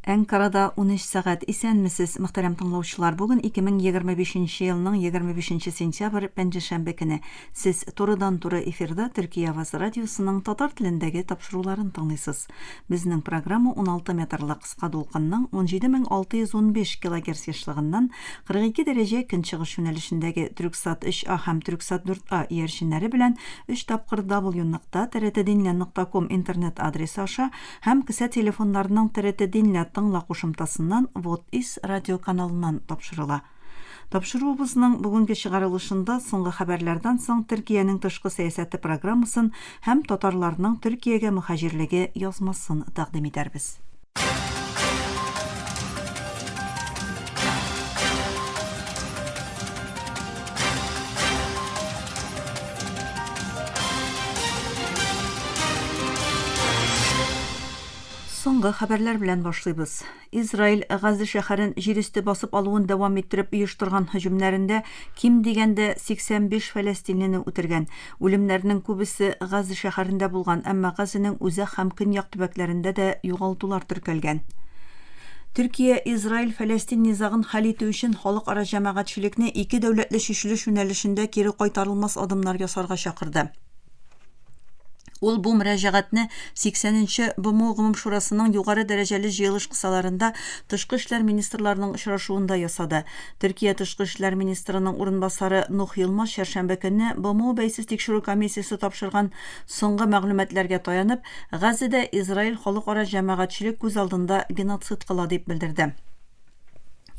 Әнкарада 13 сәгать. Исәнмесез, мөхтәрәм тыңлаучылар. Бүген 2025 елның 25 сентябрь, пәнҗешәмбе көне. Сез турыдан-туры эфирда Төркия Авазы радиосының татар телендәге тапшыруларын тыңлыйсыз. Безнең программа 16 метрлы кыска дулкынның 17615 килогерц ешлыгыннан 42 дәрәҗә көнчыгыш юнәлешендәге Трюксат 3А һәм Трюксат 4А иярченнәре белән 3 тапкыр w нокта trtdinle нокта ком интернет адресы аша Һәм кесә телефоннарының ТРТ Динлә тыңла кушымтасыннан Вот Ис радиоканалыннан тапшырыла. Тапшыруыбызның бүгенге чыгарылышында соңгы хәбәрләрдән соң Төркиянең тышкы сәясәте программасын һәм татарларның Төркиягә мөһаҗирлеге язмасын тәкъдим итәрбез. Соңгы хәбәрләр белән башлыйбыз. Израиль Газа шәһәрен җир өсте басып алуын дәвам иттереп оештырган һөҗүмнәрендә ким дигәндә 85 фәләстинлене үтергән. Үлемнәрнең күбесе Газа шәһәрендә булган, әмма Газаның үзәк һәм көньяк төбәкләрендә дә югалтулар теркәлгән. Төркия Израиль-Фәләстин низагын хәл итү өчен халыкара җәмәгатьчелекне ике дәүләтле чишелеш юнәлешендә кире кайтарылмас адымнар ясарга чакырды. Ул бу мөрәҗәгатьне 80 нче БМО Гомум Шурасының югары дәрәҗәле җыелыш кысаларында тышкы эшләр министрларының очрашуында ясады. Төркия тышкы эшләр министрының урынбасары Нух Йылмаз чәршәмбе көнне БМО Бәйсез тикшерү комиссиясе тапшырган соңгы мәгълүматларга таянып, Газзәдә Израиль халыкара җәмәгатьчелек күз алдында геноцид кыла дип белдерде.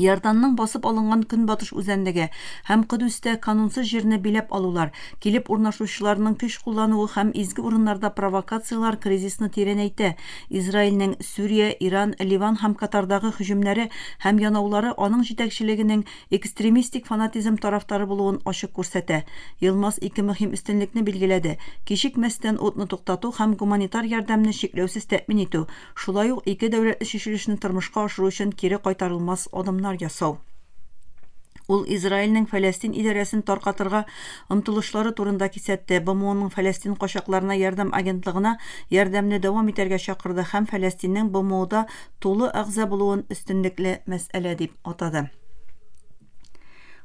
Иорданның басып алынган көнбатыш үзәнлеге һәм Көдүстә канунсыз җирне биләп алулар, килеп урнашучыларның көч куллануы һәм изге урыннарда провокацияләр кризисны тирәнәйтә. Израильнең Сүрия, Иран, Ливан һәм Катардагы һөҗүмнәре һәм янаулары аның җитәкчелегенең экстремистик фанатизм тарафдары булуын ачык күрсәтә. Йылмаз ике мөһим өстенлекне билгеләде, кичекмәстән утны туктату һәм гуманитар ярдәмне чикләүсез тәэмин итү, шулай ук ике дәүләтле чишелешне тормышка ашыру өчен кире кайтарылмас адымнар ясау. Ул Израильнең Фәләстин идарәсен таркатырга омтылышлары турында кисәтте, БМОның Фәләстин качакларына ярдәм агентлыгына ярдәмне дәвам итәргә чакырды һәм Фәләстиннең БМОда тулы әгъза булуын өстенлекле мәсьәлә дип атады.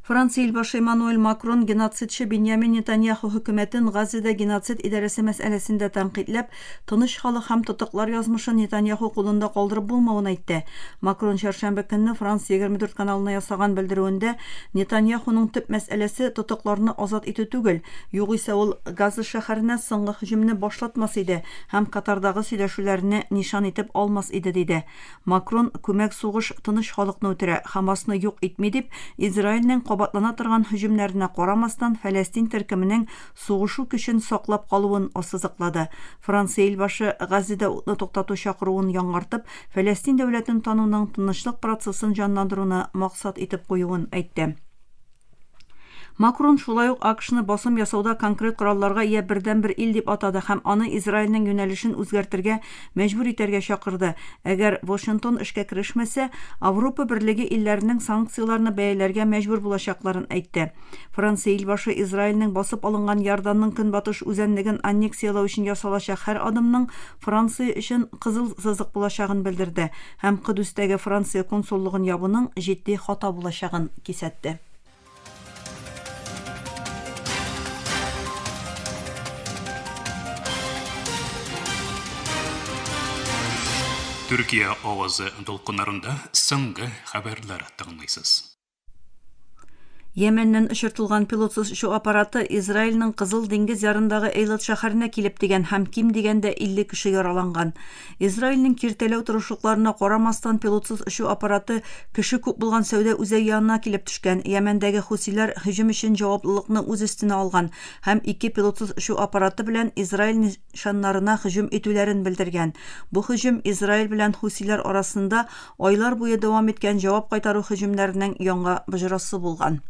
Франция илбашы Эммануэль Макрон геноцидчы Беньямин Нетаньяху хөкүмәтен Газзәдә геноцид идарәсе мәсьәләсендә тәнкыйтьләп, тыныч халык һәм тотыклар язмышын Нетаньяху кулында калдырып булмавын әйтте. Макрон чәршәмбе көнне Франс 24 каналына ясаган белдерүендә Нетаньяхуның төп мәсьәләсе тотыкларны азат итү түгел, югыйсә ул Газа шәһәренә соңгы һөҗүмне башлатмас иде һәм Катардагы сөйләшүләрне нишан итеп алмас иде, диде. Макрон, күмәк сугыш тыныч халыкны үтерә, Хамасны юк итми дип, Израильнең кабатлана торган һөҗүмнәренә карамастан, Фәләстин төркеменең сугышу көчен саклап калуын ассызыклады. Франция илбашы, Газзәдә утны туктату чакыруын яңартып, Фәләстин дәүләтен тануның тынычлык процессын җанландыруны максат итеп куюын әйтте. Макрон шулай ук АКШны басым ясауда конкрет коралларга ия бердәнбер ил дип атады һәм аны Израильнең юнәлешен үзгәртергә мәҗбүр итәргә чакырды. Әгәр Вашингтон эшкә керешмәсә, Авропа Берлеге илләренең санкцияләрне бәяләргә мәҗбүр булачакларын әйтте. Франция илбашы Израильнең басып алынган Иорданның көнбатыш үзәнлеген аннексияләү өчен ясалачак һәр адымның Франция өчен кызыл сызык булачагын белдерде һәм Көдүстәге Франция консуллыгын ябуның җитди хата булачагын кисәтте. Төркия авазы дулкыннарында соңгы хәбәрләр тыңлыйсыз. Йәмәннән очыртылган пилотсыз очу аппараты Израильнең Кызыл диңгез ярындагы Эйлат шәһәренә килеп тигән һәм ким дигәндә 50 кеше яраланган. Израильнең киртәләү тырышлыкларына карамастан, пилотсыз очу аппараты кеше күп булган сәүдә үзәге янына килеп төшкән. Йәмәндәге хусиләр һөҗүм өчен җаваплылыкны үз өстенә алган һәм ике пилотсыз очу аппараты белән Израиль нишаннарына һөҗүм итүләрен белдергән. Бу һөҗүм Израиль белән хусиләр арасында айлар буе дәвам иткән җавап кайтару һөҗүмнәренең яңа боҗрасы булган.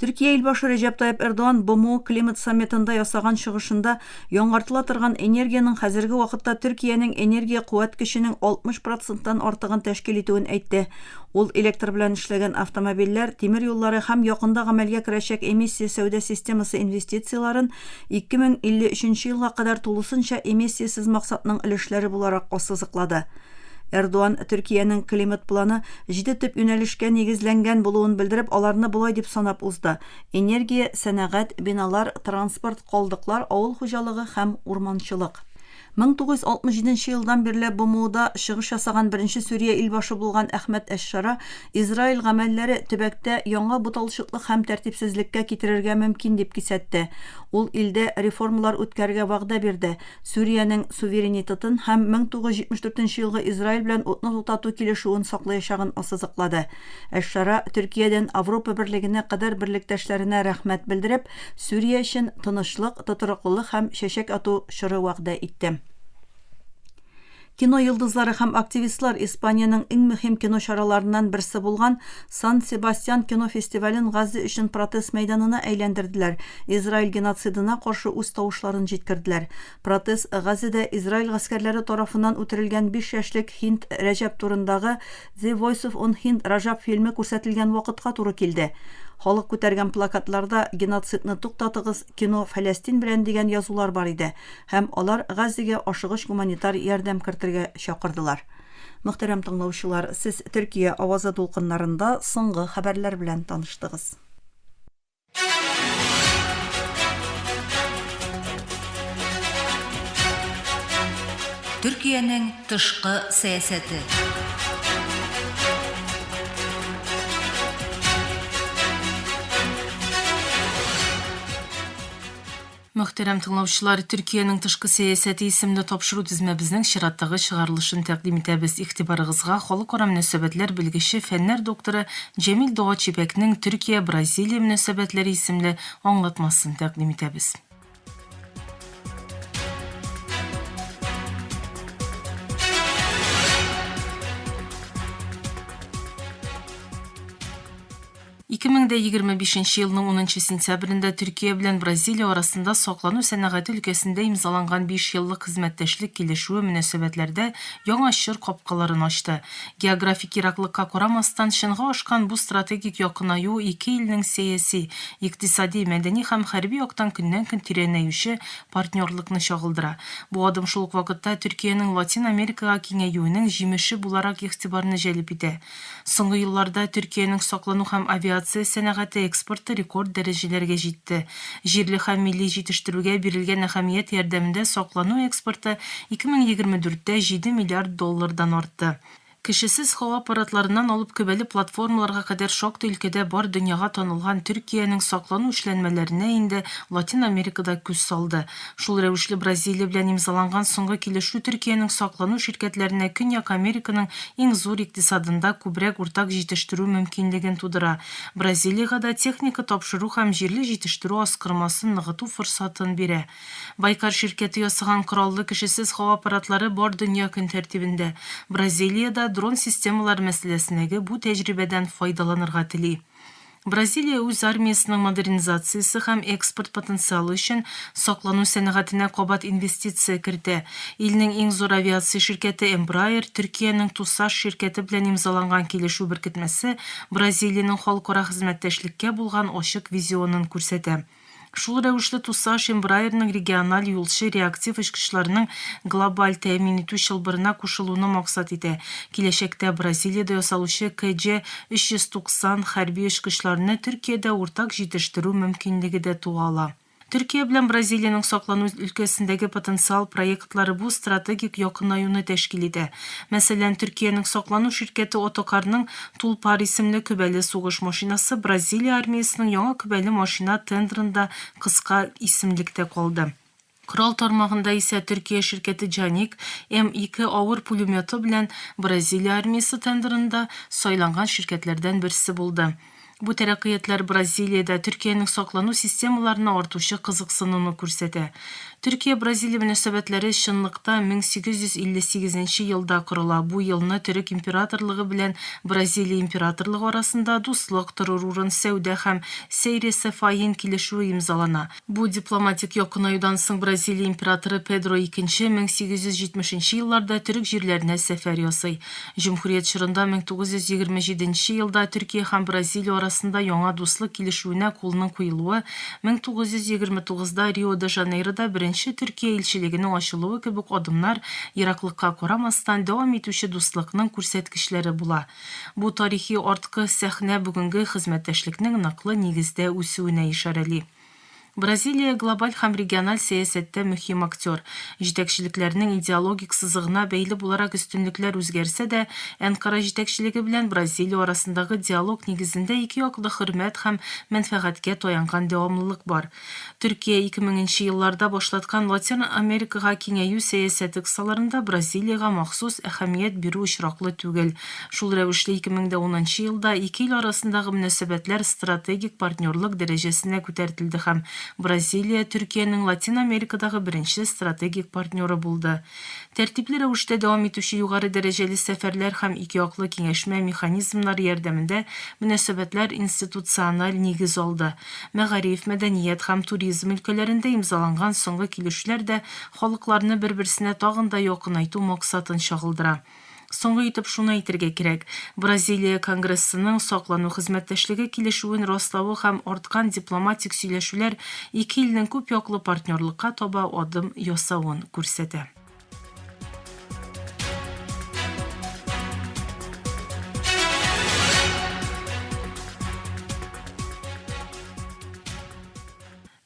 Төркия илбашы Рәҗәп Тайып Эрдоган БМО климат саммитында ясаган чыгышында яңартыла торган энергиянең хәзерге вакытта Төркиянең энергия куәт көченең 60 проценттан артыгын тәшкил итүен әйтте. Ул электр белән эшләгән автомобильләр, тимер юллары һәм якында гамәлгә керәчәк эмиссия сәүдә системасы инвестицияләрен 2053 елга кадәр тулысынча эмиссиясез максатның өлешләре буларак ассызыклады. Эрдоан Төркиянең климат планы җиде төп юнәлешкә нигезләнгән булуын белдереп, аларны болай дип санап узды, энергия, сәнәгать, биналар, транспорт, калдыклар, авыл хуҗалыгы һәм урманчылык. 1967 елдан бирле БМОда чыгыш ясаган беренче Сүрия илбашы булган Әхмәт әш-Шара Израиль гамәлләре төбәктә яңа буталчыклык һәм тәртипсезлеккә китерергә мөмкин дип кисәтте. Ул илдә реформалар үткәрергә вәгъдә бирде, Сүриянең суверенитетын һәм 1974 елгы Израиль белән утны туктату килешүен саклаячагын ассызыклады. Әш-Шара Төркиядән Авропа Берлегенә кадәр берлектәшләренә рәхмәт белдереп, Сүрия өчен тынычлык, тотрыклылык һәм чәчәк ату чоры вәгъдә итте. Кино йолдызлары һәм активистлар Испаниянең иң мөһим кино чараларыннан берсе булган Сан-Себастьян кино фестивален Газзә өчен протест мәйданына әйләндерделәр, Израиль геноцидына каршы үз тавышларын җиткерделәр. Протест Газзәдә Израиль гаскәрләре тарафыннан үтерелгән биш яшьлек Һинд Рәҗәб турындагы The Voice of on Hind Rajab фильмы күрсәтелгән вакытка туры килде. Халык күтәргән плакатларда Геноцидны туктатыгыз, кино Фәләстин белән дигән язулар бар иде һәм алар Газзегә ашыгыч гуманитар ярдәм кертергә чакырдылар. Мөхтәрәм тыңлаучылар, сез Төркия авазы дулкыннарында соңгы хәбәрләр белән таныштыгыз. Төркиянең тышкы сәясәте. Мөхтәрәм тыңлаучылар, Төркиянең тышкы сәясәте исемле тапшыру тезмәбезнең чираттагы чыгарылышын тәкъдим итәбез. Игътибарыгызга халыкара мөнәсәбәтләр белгече, фәннәр докторы Җәмил Догачибәкнең Төркия-Бразилия мөнәсәбәтләре исемле аңлатмасын тәкъдим итәбез. 2025 елның унынчы сентябрендә Төркия белән Бразилия арасында саклану сәнәгате өлкәсендә имзаланган биш еллык хезмәттәшлек килешүе мөнәсәбәтләрдә яңа чор капкаларын ачты. Географик ераклыкка карамастан, чынга ашкан бу стратегик якынаю ике илнең сәяси, икътисади, мәдәни һәм хәрби яктан көннән-көн тирәнәюче партнерлыкны чагылдыра. Бу адым шул ук вакытта Төркиянең Латин Америкага киңәюенең җимеше буларак игътибарны җәлеп итә. Соңгы елларда Төркиянең саклану һәм авиация сәнәгате экспорты рекорд дәрәҗәләргә җитте. Җирле һәм милли җитештерүгә бирелгән әһәмият ярдәмендә саклану экспорты 2024 тә җиде миллиард доллардан артты. Кешесез һава аппаратларыннан алып көбәле платформаларга кадәр шактый өлкәдә бар дөньяга танылган Төркиянең саклану эшләнмәләренә инде Латин Америка да күз салды. Шул рәвешле Бразилия белән имзаланган соңгы килешү Төркиянең саклану ширкәтләренә Көньяк Американың иң зур икътисадында күбрәк уртак җитештерү мөмкинлеген тудыра, Бразилиягә дә техника тапшыру һәм җирле җитештерү аскырмасын ныгыту форсатын бирә. Байкар ширкәте ясаган кораллы кешесез һава аппаратлары бар дөнья көн тәртибендә. Бразилия дә дрон системалары мәсьәләсенәге бу тәҗрибәдән файдаланырга тели. Бразилия үз армиясенең модернизациясе һәм экспорт потенциалы өчен саклану сәнәгатенә кабат инвестиция кертә. Илнең иң зур авиация ширкәте Embraer, Төркиянең Тусаш ширкәте белән имзаланган килешү беркетмәсе Бразилиянең халыкара хезмәттәшлеккә булган ачык визионын күрсәтә. Шул рәвешле ТУСАШ Embraer-ның региональ юлчы реактив очкычларының глобаль тәэмин итү чылбырына кушылуны максат итә. Киләчәктә Бразилиядә ясалучы KJ 390 хәрби очкычларны Төркиядә уртак җитештерү мөмкинлеге дә туа ала. Төркия белән Бразилиянең саклану өлкәсендәге потенциал проектлары бу стратегик якынаюны тәшкил итә. Мәсәлән, Төркиянең саклану ширкәте Отокарның Тулпар исемле көбәле сугыш машинасы Бразилия армиясенең яңа көбәле машина тендерында кыска исемлектә калды. Корал тармагында исә Төркия ширкәте Canik М2 авыр пулеметы белән Бразилия армиясе тендерында сайланган ширкәтләрдән берсе булды. Бу тәрәккыятләр Бразилиядә Төркиянең саклану системаларына артучы кызыксынуны күрсәтә. Төркия-Бразилия мөнәсәбәтләре чынлыкта 1858 нче елда корыла, бу елны Төрек императорлыгы белән Бразилия императорлыгы арасында дуслык, торыр урын, сәүдә һәм сәйре-сәфаин килешүе имзалана. Бу дипломатик якынаюдан соң Бразилия императоры Педро Икенче 1870 нче елларда төрек җирләренә сәфәр ясый. Җөмһүрият чорында 1927 нче елда Төркия һәм Бразилия арасында арасында яңа дуслык килешүенә кулның куелуы, 1929 да Рио-де-Жанейрода беренче Төркия илчелегенең ачылуы кебек адымнар, ераклыкка карамастан, дәвам итүче дуслыкның күрсәткечләре була. Бу тарихи арткы сәхнә бүгенге хезмәттәшлекнең ныклы нигездә үсүенә ишарәли. Бразилия, глобаль һәм региональ сәясәттә мөһим актер. Җитәкчелекләрнең идеологик сызыгына бәйле буларак өстенлекләр үзгәрсә дә, Әнкара җитәкчелеге белән Бразилия арасындагы диалог нигезендә ике яклы хөрмәт һәм мәнфәгатькә таянган дәвамлылык бар. Төркия 2000 нче елларда башлаткан Латин Америкага киңәю сәясәте кысаларында Бразилиягә махсус әһәмият бирү очраклы түгел. Шул рәвешле 2010 нчы елда ике ил арасындагы мөнәсәбәтләр стратегик партнерлык дәрәҗәсенә күтәртелде һәм Бразилия Төркиянең Латин Америкадагы беренче стратегик партнеры булды. Тәртипле рәвештә дәвам итүче югары дәрәҗәле сәфәрләр һәм икеяклы киңәшмә механизмнары ярдәмендә мөнәсәбәтләр институциональ нигез алды. Мәгариф, мәдәният һәм туризм өлкәләрендә имзаланган соңгы килешүләр дә халыкларны бер-берсенә тагын да якынайту максатын чагылдыра. Соңгы итеп шуны әйтергә кирәк, Бразилия Конгрессының саклану хезмәттәшлеге килешүен раславы һәм арткан дипломатик сөйләшүләр ике илнең күп яклы партнерлыкка таба адым ясавын күрсәтә.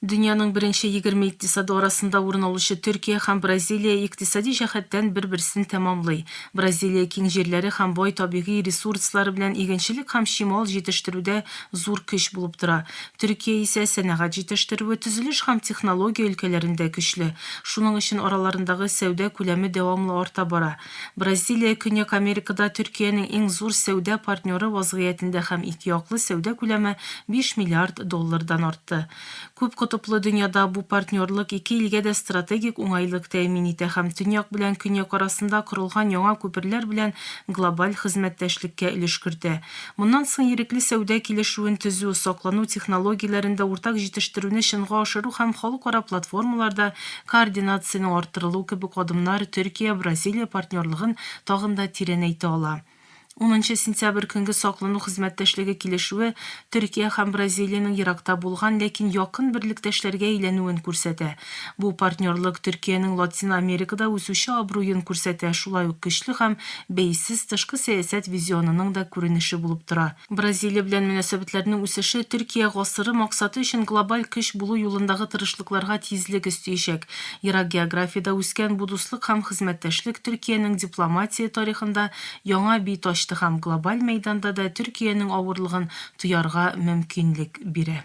Дөньяның беренче 20 икътисады арасында урын алучы Төркия һәм Бразилия икътисади җәһәттән бер-берсен тәмамлый. Бразилия киң җирләре һәм бай табигый ресурслары белән игенчелек һәм чимал җитештерүдә зур көч булып тора. Төркия исә сәнәгать җитештерүе, төзелеш һәм технология өлкәләрендә көчле. Шуның өчен араларындагы сәүдә күләме дәвамлы арта бара. Бразилия Көньяк Америкада Төркиянең иң зур сәүдә партнеры вазгыятендә һәм икеяклы сәүдә күләме 5 миллиард доллардан артты. Күп котыплы дөньяда бу партнерлык ике илгә дә стратегик уңайлык тәэмин итә һәм Төньяк белән Көньяк арасында корылган яңа күперләр белән глобаль хезмәттәшлеккә өлеш кертә. Моннан соң ирекле сәүдә килешүен төзү, саклану технологияләрендә уртак җитештерүне чынга ашыру һәм халыкара платформаларда координациянең арттырылу кебек адымнар Төркия-Бразилия партнерлыгын тагын да тирәнәйтә ала. Унынчы сентябрь көнге саклану хезмәттәшлеге килешүе Төркия һәм Бразилиянең еракта булган, ләкин якын берлектәшләргә әйләнүен күрсәтә. Бу партнерлык Төркиянең Латин Америкада үсүче абруен күрсәтә, шулай ук көчле һәм бәйсез тышкы сәясәт визионының да күренеше булып тора. Бразилия белән мөнәсәбәтләрнең үсеше Төркия гасыры максаты өчен глобаль көч булу юлындагы тырышлыкларга тизлек өстиячәк. Ерак географиядә үскән бу дуслык һәм хезмәттәшлек Төркиянең дипломатия тарихында яңа бит ачты һәм глобаль мәйданда да Төркиянең авырлыгын тоярга мөмкинлек бирә.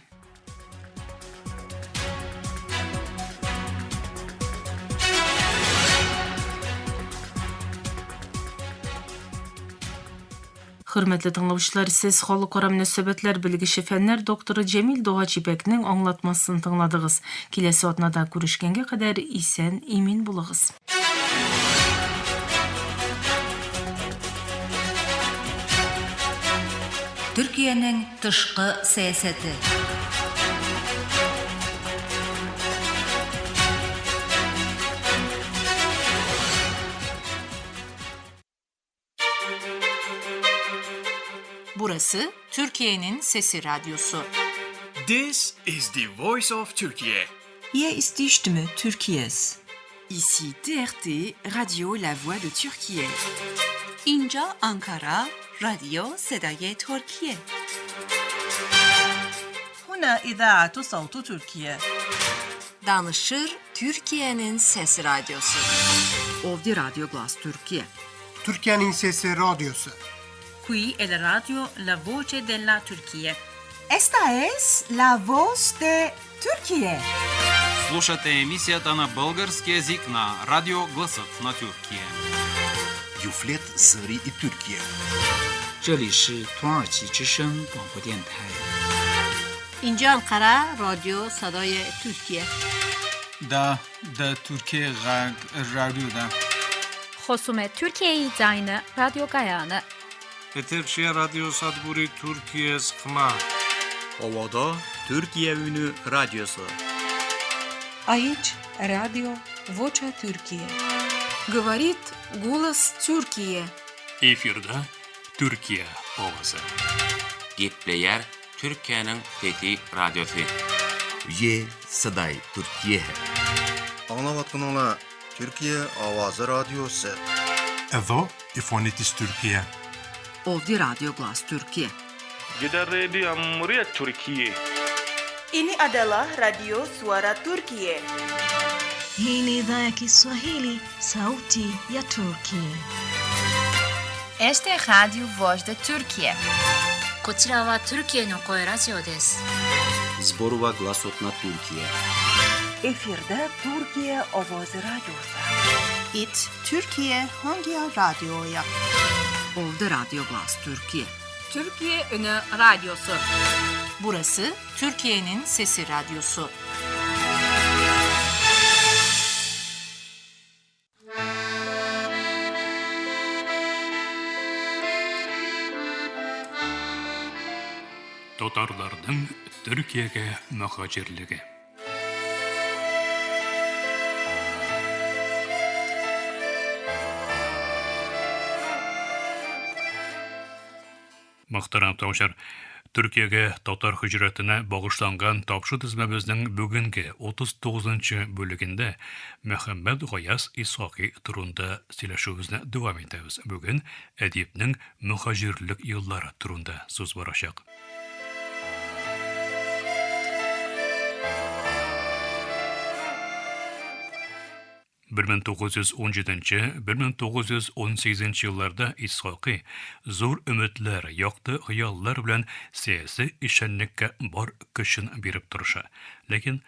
Хөрмәтле тыңлаучылар, сез халыкара мөнәсәбәтләр белгече фәннәр докторы Җәмил Догачибәкнең аңлатмасын тыңладыгыз. Киләсе атнада күрешкәнгә кадәр исән, имин булыгыз. Төркиянең тышкы сәясәте. Burası Türkiye'nin Sesi Radyosu. This is the voice of Turkey. Hier ist die Stimme Türkiye's. Ici TRT, Radio La Voix de Türkiye. اینجا آنکارا رادیو صدای ترکیه. هنا إذاعة صوت تركيا. Danışır Türkiye'nin Sesi Radyosu. Ovdi Radyo Glas Türkiye. Türkiye'nin Sesi Radyosu. Qui è la radio La Voce della Turchia. Esta es la voz de Türkiye. Слушате емисията на български език на Радио Гласът на Тюркия. Юфлет Зъри и Türkiye. 这里是土耳其之声广播电台。 اینجا انقره رادیو صدای ترکیه. دا د ترکیې غږ راډیو ده. خصوم Türkiye'yi ձայնը ռադիոկայանը։ Եթերշի ռադիոսადგուրի Türkiye's խմա. Ovada Türkiye Ünü Radyosu. Aici Radio Vocea Türkiye. Говорит голос Türkiye. Efirde Türkiye Ovazy. Gepleýär. Türkiýäniň Sesi radiosy. Ye Saday Türkiye. Аңлаватқаныңла Türkiye Avazı Radyosu. Εδώ η φωνή της Τουρκία. Ovdje Radio Glas Türkiye. Gidan rediyon muryar Turkiye. Ini adalah Radio Suara Turkiye. Hii ni idhaa ya Kiswahili, sauti ya Turki. Esta é Rádio Voz da Türkiye. こちらはトルキエの声ラジオです。 Зборува гласот на Туркија. Efirde Türkiye Ovozi Radyosu. It Türkiye Hangi Radyo'ya? Ovdje Radio Glas Türkiye. Türkiye Ünü Radyosu. Burası Türkiye'nin Sesi Radyosu. Татарларның Төркиягә мөһаҗирлеге. Мөхтәрәм тыңлаучылар, Төркиягә татар һиҗрәтенә багышланган тапшы тезмәбезнең бүгенге 39-нчы бүлегендә Мөхәммәд Гаяз Исхакый турында сөйләшүебезне дәвам итәбез. Бүген әдипнең мөһаҗирлек еллары турында сүз барачак. 1917-1918 елларда Исхакый зур өметләр, якты хыяллар белән сәяси эшчәнлеккә бар көчен биреп тырыша. Ләкин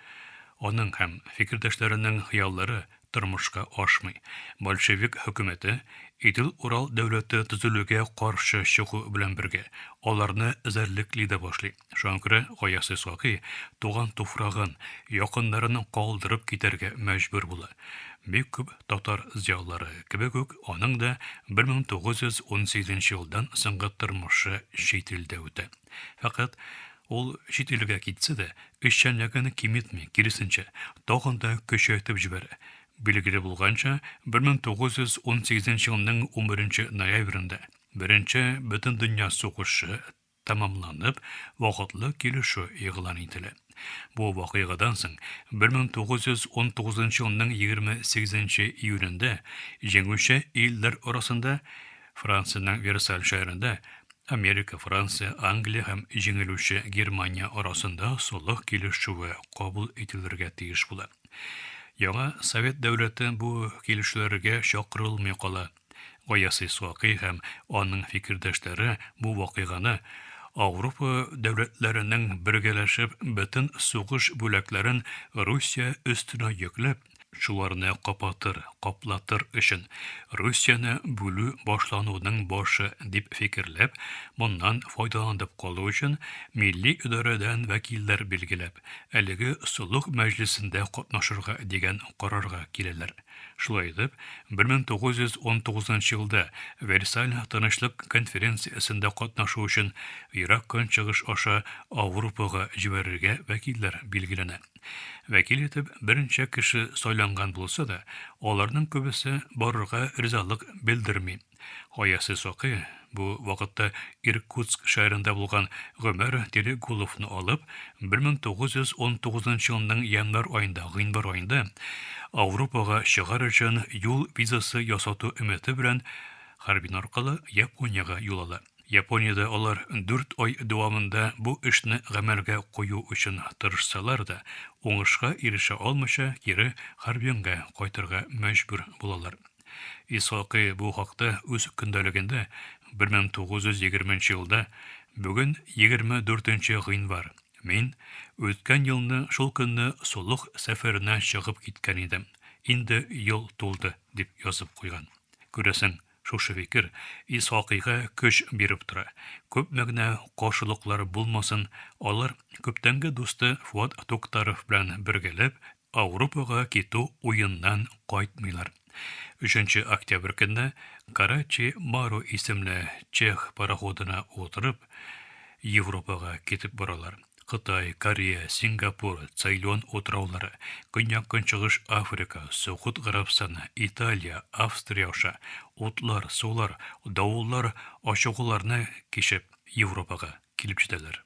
аның һәм фикердәшләренең хыяллары тормышка ашмый. Большевик хөкүмәте Идел-Урал дәүләте төзелүгә каршы чыгу белән бергә, аларны эзәрлекли дә башлый. Шуңа күрә Гаяз Исхакый туган туфрагын, якыннарын калдырып китәргә мәҗбүр була. Бик күп татар зыялылары кебек үк, аның да 1918 елдан соңгы тормышы чит илдә үтә. Фәкать ул чит илгә китсә дә, эшчәнлеген киметми, киресенчә, тагын да көчәйтеп җибәрә. Билгеле булганча, 1918 елның 11 ноябрендә Беренче бөтендөнья сугышы тәмамланып, вакытлы килешү игълан ителә. Бу вакыйгадан соң 1919 елның 28 июнендә җиңүче илләр арасында Франциянең Версаль шәһәрендә Америка, Франция, Англия һәм җиңелүче Германия арасында солых килешүе кабул ителергә тиеш була. Яңа Совет дәүләте бу килешүләргә чакырылмый кала. Гаяз Исхакый һәм аның фикердәшләре бу вакыйганы Ауропа дәүләтләренең бергәләшеп бөтен сугыш бүләкләрен Русия өстенә йөкләп, шуларны капатыр, каплатыр өчен Русияне бүлү башлануның башы дип фикерләп, моннан файдаланып калу өчен милли идарәдән вәкилләр билгеләп, әлеге солых мәҗлесендә катнашырга дигән карарга киләләр. Шулай итеп, 1919 елда Версаль тынычлык конференциясендә катнашу өчен Ерак Көнчыгыш аша Ауропага җибәрергә вәкилләр билгеләнә. Вәкил итеп берничә кеше сайланган булса да, аларның күбесе барырга ризалык белдерми. Гаяз Исхакый бу вакытта Иркутск шәһәрендә булган Гомәр Терегуловны алып, 1919 елның январь аенда, гыйнвар аенда Ауропага чыгар өчен юл визасы ясату өмете белән Харбин аркылы Япониягә юл ала. Япониядә алар дүрт ай дәвамында бу эшне гамәлгә кую өчен тырышсалар да, уңышка ирешә алмыйча кире Харбинга кайтырга мәҗбүр булалар. Исхакый бу хакта үз көндәлегендә 1920 елда Бүген 24 гыйнвар. Мин үткән елны шул көнне солых сәфәренә чыгып киткән идем. Инде ел тулды, дип язып куйган. Күрәсең, шушы фикер Исхакыйга көч биреп тора. Күпме генә каршылыклар булмасын, алар күптәнге дусты Фуат Туктаров белән бергәләп Ауропага китү уеннан кайтмыйлар. Өченче октябрь көнне Карачи Мару исемле чех пароходына утырып, Европага китеп баралар. Кытай, Корея, Сингапур, Цейлон утраулары, Көньяк-Көнчыгыш Африка, Согуд Гарәбстаны, Италия, Австрия аша, утлар, сулар, давыллар, ачыгуларны кичеп, Европага килеп җитәләр.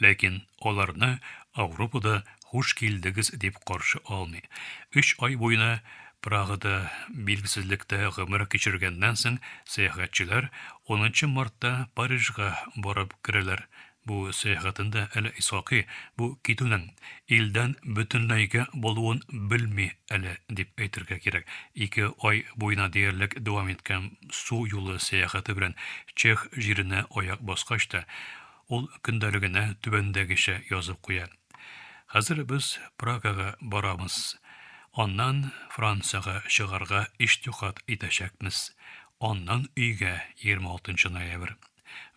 Ләкин аларны Ауропада хуш килдегез дип каршы алмый. Өч ай буена Прагада билгесезлектә гомер кичергәннән соң сәяхәтчеләр унынчы мартта Парижга барып керәләр. Бу сәяхәтендә әле Исхакый бу китүнең илдән бөтенләйгә булуын белми әле дип әйтергә кирәк. Ике ай буена диярлек дәвам иткән су юлы сәяхәте белән чех җиренә аяк баскач та, ул көндәлегенә түбәндәгечә язып куя. Хәзер без Прагага барабыз. Аннан Франциягә чыгарга иҗтихад итәчәкмез. Аннан өйгә, 26 ноябрь.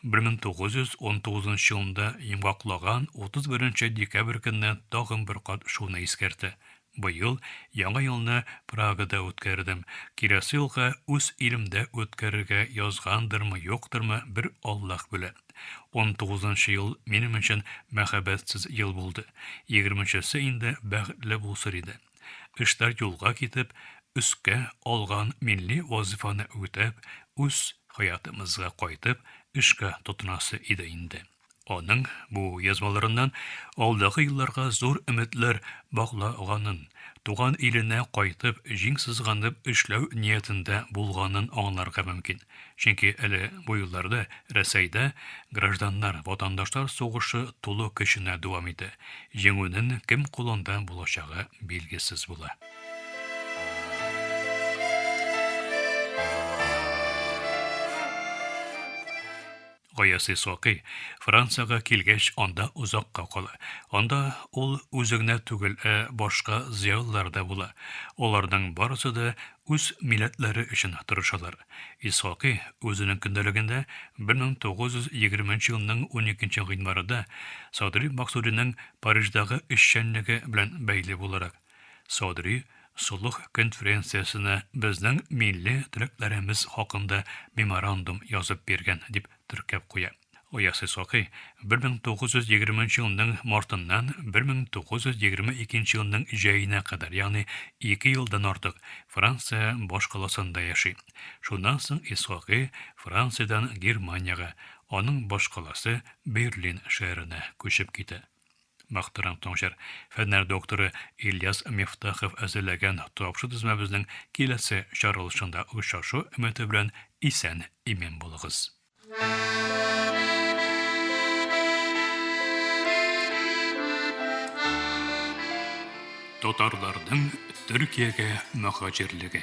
1919 елында йомгаклаган 31 декабрь көнне тагын бер кат шуны искәртә, Быел Яңа елны Прагада үткәрдем. Киләсе елга үз илемдә үткәрергә язгандырмы, юктырмы, бер Аллаһ белә. Унтугызынчы ел минем өчен мәхәббәтсез ел булды. Егерменчесе инде бәхетле булсын иде. Эшләр юлга китеп, өскә алган милли вазыйфаны үтәп, үз хаятымызга кайтып, эшкә тотынасы иде инде. Аның бу язмаларыннан алдагы елларга зур өметләр баглаганын, туган иленә кайтып, җиң сызганып эшләү ниятендә булганын аңларга мөмкин. Чөнки әле бу елларда Рәсәйдә гражданнар, ватандашлар сугышы тулы көченә дәвам итә, җиңүнең кем кулында булачагы билгесез була. Гаяз Исхакый, Франциягә килгәч, анда озакка кала. Анда ул үзе генә түгел, ә башка зыялылар да була. Аларның барысы да үз милләтләре өчен тырышалар. Исхакый үзенең көндәлегендә 1920 елның уникенче гыйнварында Садри Максудиның Париждагы эшчәнлеге белән бәйле буларак, Садри солых конференциясенә безнең милли теләкләремез хакында меморандум язып биргән, дип теркәп куя. Аяз Исхакый 1920 елның мартыннан 1922 елның җәенә кадәр, ягъни ике елдан артык, Франция башкаласында яши. Шуннан соң Исхакый Франциядән Германиягә, аның башкаласы Берлин шәһәренә күчеп китә. Мөхтәрәм тыңлаучылар, фәннәр докторы Ильяс Мифтахов әзерләгән тапшы төзмәбезнең киләсе чыгарылышында очрашу өмете белән исән-имин булыгыз. Татарларның Төркиягә мөһаҗирлеге.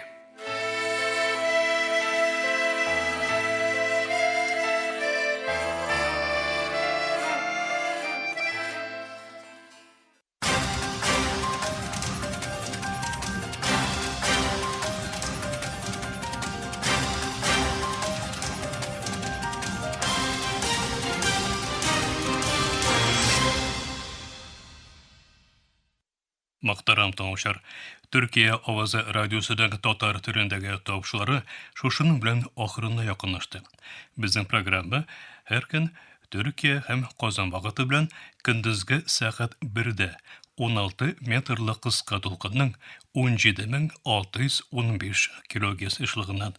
Мөхтәрәм тыңлаучылар, Төркия авазы радиосының татар телендәге тапшырулары шушының белән ахырына якынлашты. Безнең программа һәр көн Төркия һәм Казан вакыты белән көндезге сәгать 1дә 16 метрлы кыска дулкынның 17615 килогерц ешлыгыннан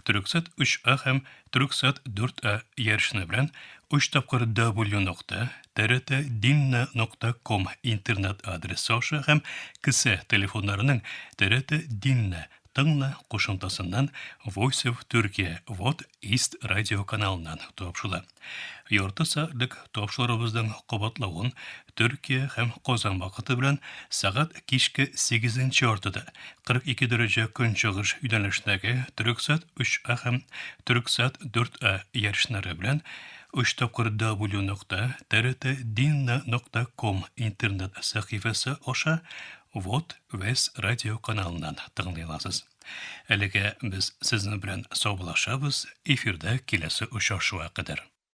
Төрксат 3А һәм Төрксат 4А ярышны белән өч тапкыр W нокта TRT Dinle нокта ком интернет адресы аша һәм кесә телефоннарының TRT Dinle тыңла кушымтасыннан Voice of Türkiye Vot East радио каналыннан тапшыла. Ярты сәгатьлек тапшырубызның кабатлавын Төркия һәм Казан вакыты белән сәгать кичке сигезенче яртыда 42 дәрәҗә көнчыгыш юнәлешендәге Төрексат 3А һәм Төрексат 4А ярышлары белән өч тапкыр W нокта TRT Dinna нокта ком интернет сәхифәсе аша Вот Вес радио каналыннан тыңлый аласыз. Әлегә без сезнең белән саубуллашабыз, эфирда киләсе очрашуга кадәр.